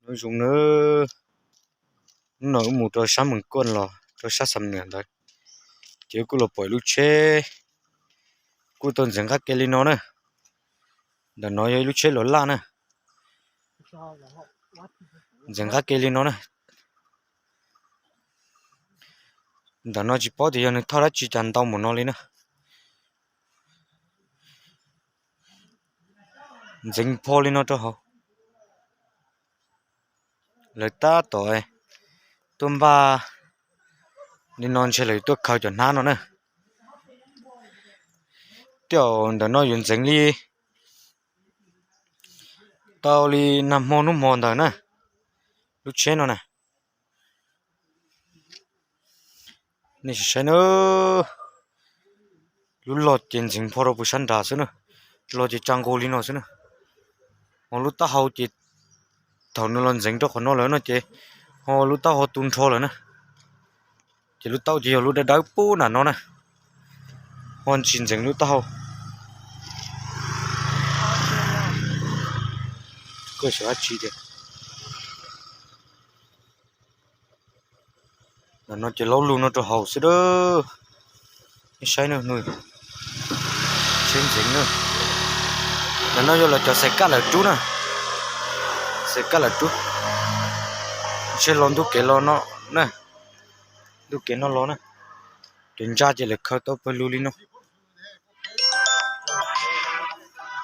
Nub zoo nawb, hnub no wb mus rau sab Mees Kuaj los rau sab Xam Nuas ntawd, ces wb kuj los pom ib lub tsheb kuj tau ntxeev nqaj ke li no na. Ntawm no yog ib lub tsheb los laj na, ntxeev nqaj ke li no na. Ntawm no tsis paub tias yog nws thauj dab tsi cas ntau npaum no li na. Ntxeev pho li no rau hauv. Lawv tab tom tuaj npaj li no ntshe lawv tuaj khaws cov hnab no na. Tej zaum ntawm no yuav ntxeev li tau li nag hmo hnub hmo ntawd na, lub tsheb no na. Nej sim saib na, lub log ces ntxeev pho rau puag sab nrad xwb na, log ces tsa nkaus li no xwb na. Ho lub taub hau ces thaum nws los ntxeev rau qhov no lawm no ces ho lub taub hau tu nrho lawm na. Ces lub taub ces yog lub dawb dawb pub nram no na, ho tsis ntxeev lub taub hau. Koj xyov dab tsi tiag. Ntawm no ces laub lug no rau hauv xwb a. Nej saib na, tsheb ntxeev na. Ntawm no yog lawv cov xaim kaj lawv rub na, xaim kaj lawv rub. Ntshe los ntu kev los no na, ntu kev no los na. Cov ntsa ces lawv khaws tau pawg lug li no,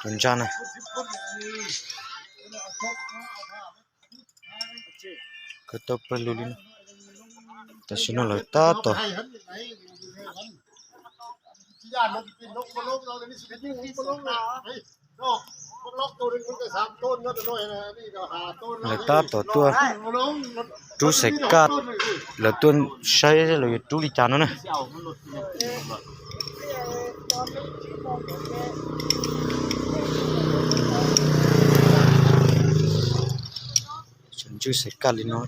cov ntsa na. Khaws tau pawg lug li no, tam sim no lawv tab tom, lawv tab tom tuaj rub xaim kaj, lawv tuaj saib lawv yuav rub li cas no na. Tseem ntswj xaim kaj li no.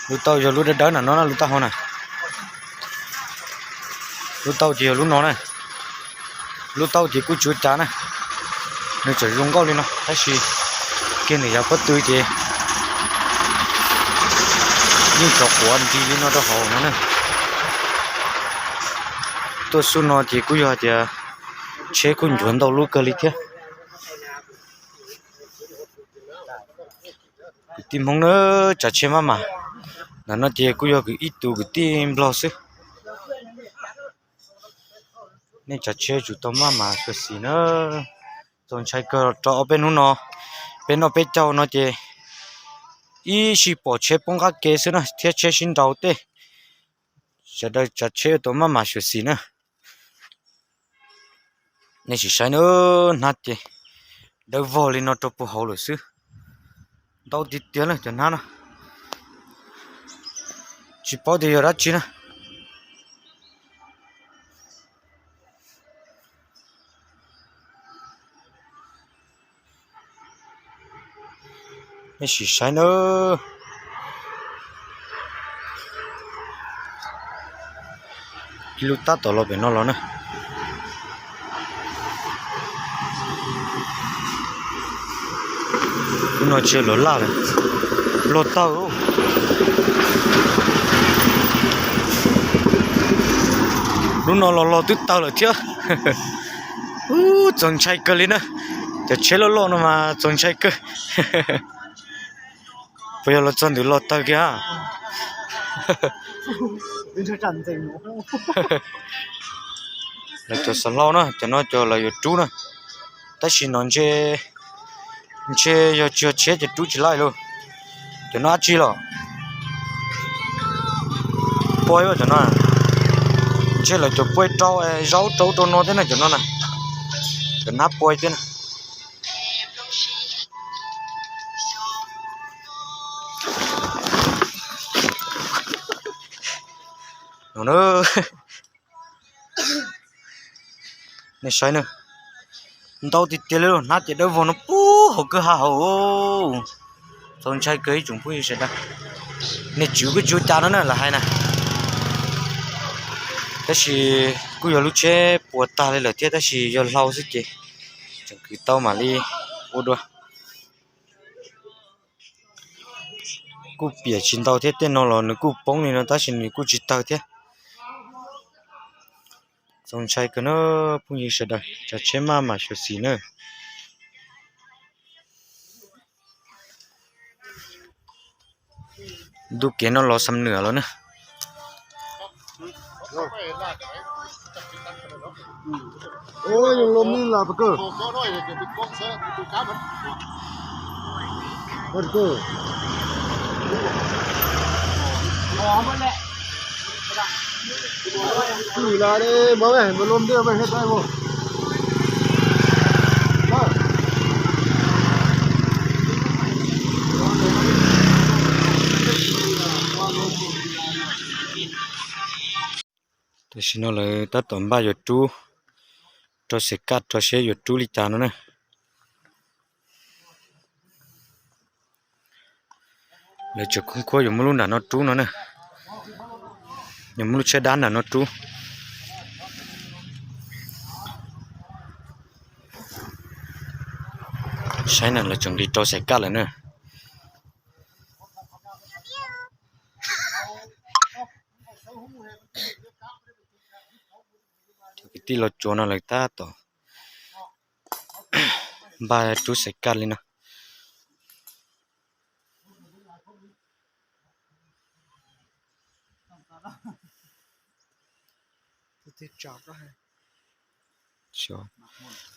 Lub taub yog lub dawb dawb na no na, lub taub hau na. Lub taub ces yog lub no na. Lub taub ces kuj tsis ua cas na, nws tseem zoo nkauj li no tab sis kiag nws yav pob tw ces yeej rov quav nti li no rau hauv no na. Tuaj xub no ces kuj yog hais tias tsheb kuj nchuav ntau lub kawg li thiab. Kwv tij Hmoob na, tsav tsheb maj mam. Ntawm no ces kuj yog kwv ib tug kwv tij Nplog xwb. Nej tsav tsheb tsum tau maj mam xyuam xim na. Txaus ntshai kawg rau ob peb hnub no, peb noj peb caug no ces ib sij pom tsheb poob qab ke xwb na thiab tsheb sib nraus tej. Sawv daws tsav tsheb tau maj mam xyuam xim na. Nej sim saib na, hnab ces dawb vog li no rau puag hauv lawm xwb. Ntau tiag tiag na cov hnab no, tsis paub tias yog dab tsi na. Nej sim saib na, ib lub tab tom los pem no los na. Lub no tsis loj laj lawm, loj tawg. Lub no los los twb tawg lawm thiab. Ub, txaus ntshai kawg li na. Cov tsheb loj loj no mas txaus ntshai kawg. Puas yog los txog ntawm los tawg kiag? Lawv cov xav hlau na, cov no cov lawv yuav rub na. Tab sis no ntshe, ntshe yog tsis yog tsheb ces rub tsis laij lauj. Cov no dab tsi los? Puag cov no, ntshe lawv cov puag rau zaub rau rau no thiab na cov no na. Cov hnab puag thiab na. No na, nej saib na, ntau tiag tiag li, hnab ces dawb vog no puag Qhov kwj ha hauv, txaus ntshai kawg ib tsoom phooj ywg sawv daws. Nej tswv kuj tsis ua cas no na lawv hais na. Tab sis kuj yog lub tsheb puas tag li lawm thiab tab sis yog hlau xwb ces tseem kwv tau mam li ua dua. Kuj piam tsis ntau thiab, tej no los nws kuj poob li no tab sis nws kuj tsis tawg thiab. Txaus ntshai kawg na phooj ywg sawv daws, tsav tsheb maj mam xyuam xim na. Ntu kev no los Xam Nwm lawm na. Tam sim no lawv tab tom npaj yuav rub, rau xev kaj rau seb yuav rub li cas no na. Lawv tseem khoob khuab yuav muab lub nram no rub no na, yuav muab lub tsheb dab nram no rub. Saib na, lawv tseem nqis rau xev kaj lawm na. Cov kwv tij los tsuas no lawv tab tom npaj rub xev kaj li no.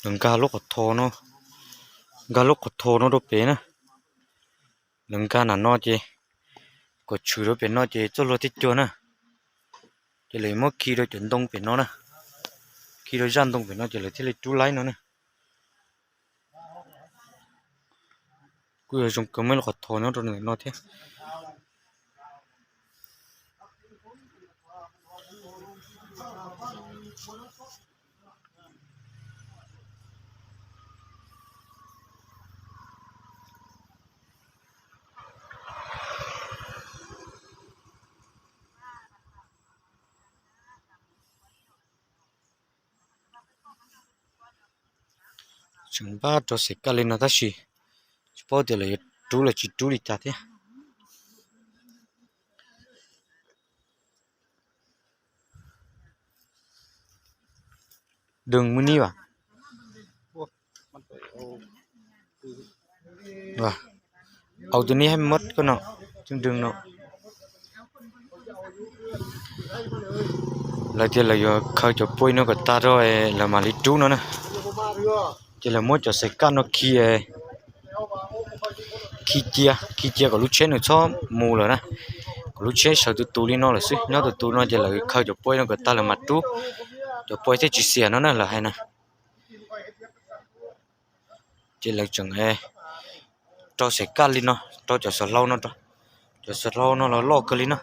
Lawv nkag lub qhov tho no, nkag lub qhov tho no rau pem na. Lawv nkag nram no ces kom tshwm rau pem no ces txoj hlua thiaj cuag na. Ces lawv muab khi rau cov ntoo pem no na, khi rau zaj ntoo pem no ces lawv thiaj li rub laib no na. Kuj yog zoo kawg muaj ib lub qhov tho nyob rau ntawm no thiab. Tseem npaj rau xev kaj li no tab sis tsis paub tias lawv yuav rub los tsis rub li cas thiab. Dwg mub nib vas, au tus nib hab mab koj no, dwg no. Lawv tias lawv yuav khaws cov pua no kom tag rau lawv mam li rub no na. Ces lawv muab cov xaim kaj no khi, khi cia, khi cia kom lub tsheb nws txhob mus lawm na, kom lub tsheb sawv tus tus li no lawm xwb, nyob tus tus no ces lawv khaws cov pua no kom tag lawv mam rub, cov pua thiaj tsis xiam no na lawv hais na. Ces lawv tseem rau xaim kaj li no rau cov xav hlau no, cov xav hlau no los loj kawg li no.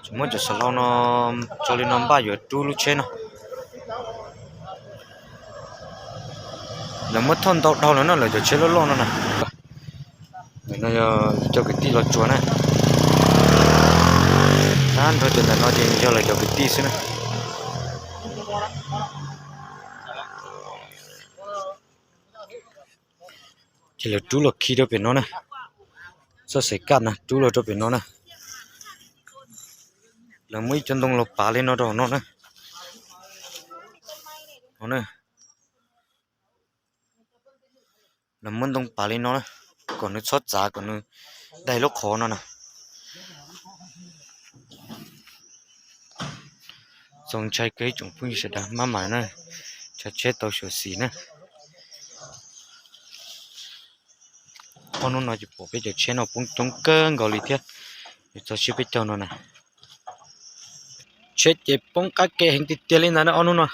Tseem muab cov xav hlau no tso li no npaj yuav rub lub tsheb no. Lawv muab thauj ntau dhau lawm no lawv cov tsheb loj loj no na. Ntawm no yog cov kwv tij los tsuas na, tag nrho cov ntawm no ces yog lawv cov kwv tij xwb na. Ces lawv rub los khi rau pem no na, txoj xaim kaj na rub los rau pem no na. Lawv muab ib co ntoo los pav li no rau hauv no na. Lawv muab ntoo pav li no na, kom nws txhob txav kom nws daig lub qhov no na. Txaus ntshai kawg ib tsoom phooj ywg sawv daws, maj mam na, tsav tsheb tau xyuam xim na. Ob hnub no ces pom peb cov tsheb no poob coob kawg nkaus li thiab. Yuav txog siab peb caug no na, tsheb ces poob qab ke heev tiag tiag li ntag na ob hnub no.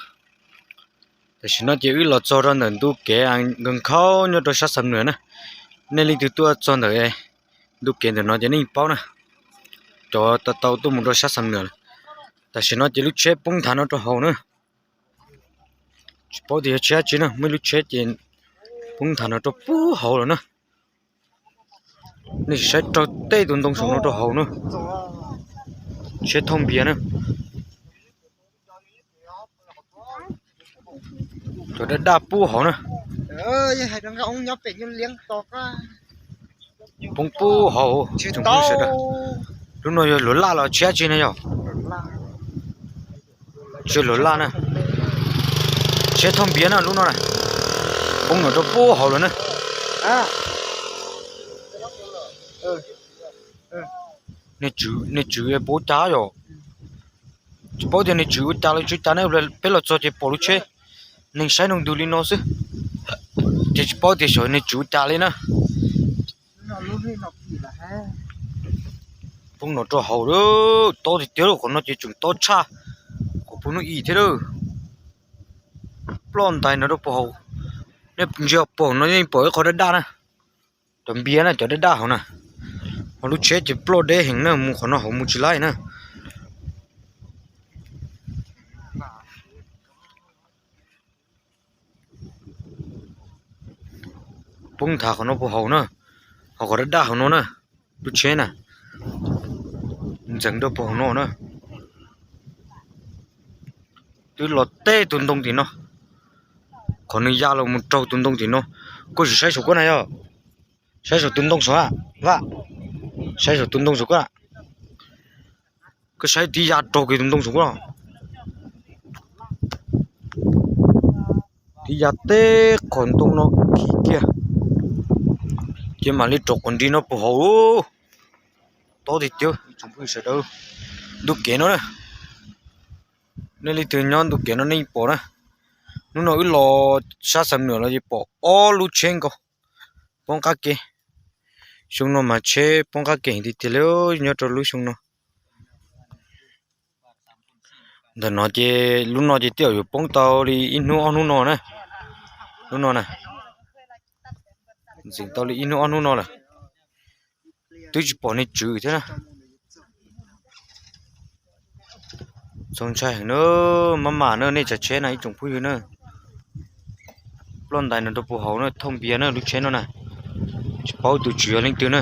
Tam sim no ces wb los txog rau ntawm ntu kev nkhaus nkhaus nyob rau sab Xam Nwm na. Nej leej twg tuaj txog ntawm ntu kev ntawm no ces nej yeej paub na, cov tau tau tuaj mus rau sab Xam Nwm lawm. Tam sim no ces lub tsheb poob nthav no rau hauv na. Tsis paub tias yog tsheb dab tsi na, muaj ib lub tsheb ces Poob nthav no rau pub hauv lawm na. Nej sim saib raug tej tus ntoo saum no rau hauv na. Tsheb thauj npias na. Cov daj daj pub hauv na. Poob pub hauv. Lub no yog luag laj los tsheb tsi na yog? Tsheb luag laj na. Tsheb thauj npias na lub no na. Poob no rau pub hauv lawm na. Nej tswv puas ua cas yom? Tsis paub tias nej tswv ua cas los tsis ua cas na, peb los txog ces pom lub tsheb neeg saib nrog ntws li no xwb, ces tsis paub tias xyov nej tswv ua cas li na. Poob no rau hauv, tob tiag tiag, qhov no ces tseem tob tshaj qhov puag hnub i thiab lawm. Ploj ntais no rau puag hauv. Nej ntsia puag hauv no yeej pom ib qho daj daj na. Cov npias na, cov daj daj hauv na. Ho lub tsheb ces ploj deb heev na, mus qhov no hauv mus tsis laib na. Poob nthav qhov no puag hauv na, ho qhov daj daj hauv no na, lub tsheb na, ntxeev rau puag hauv no na. Twb los tej tus ntoo tim no, qhov nws ya los mus raug tus ntoo tim no. Koj sim saib saum koj na yog, saib saum tus ntoo saum a, Vaj, saib saum tus ntoo saum koj. Koj saib twb ya raug kiag tus ntoo saum koj. Twb ya teb qhov ntoo no khi kiag, ces mam li rau qhov nrig no puag hauv. Tob tiag tiag tsoom phooj ywg sawv daws. Ntu kev no na, nej leej twg nyob ntu kev no nej pom na. Hnub no wb los sab Xam Nuam los ces pom ob lub tsheb nkaus poob qab ke. Xyoo no mas tsheb poob qab ke heev tiag tiag li nyob rau lub xyoo no. Ntawm no ces lub no ces twb yuav poob tau li ib hnub ob hnub no na. Lub no na, ntxeev tau li ib hnub ob hnub no lawm, twb tsis pom neeg tswv thiab na. Txaus ntshai heev na, maj mam na nej tsav tsheb na ib tsoom phooj ywg na. Ploj ntais no rau puag hauv na, thauj npias na lub tsheb no na. Tsis paub tus tswv yog leej twg na.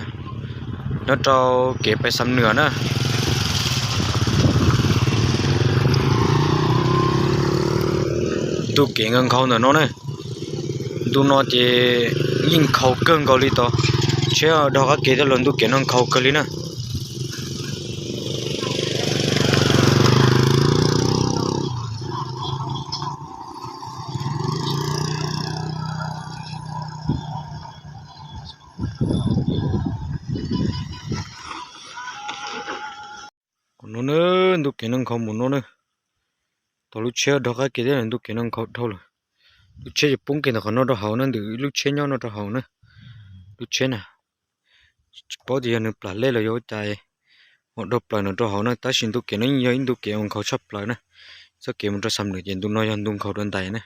Nyob rau kev pais Xam Nuam na. Ntu kev nkhaus nkhaus ntawm no na. Ntu no ces yeej nkhaus kawg nkaus li tod, tsheb dog qab ke thiab los ntu kev no nkhaus kawg li na. Qhov no na, ntu kev no nkhaus mus no na. Tau lub tsheb dog qab ke thiab ntu kev no nkhaus dhau lawm. Lub tsheb ces poob kiag ntawm qhov no rau hauv na, ntawm lub tsheb nyob no rau hauv na. Lub tsheb na, tsis paub tias yog nws plam lej los yog ua cas, ua dog plaws no rau hauv na, tab sis ntu kev no yeej yog ib ntu kev uas nkhaus tshaj plaws na. Txoj kev mus rau Xam Nuam ces ntu no yog ntu nkhaus dua ntais na.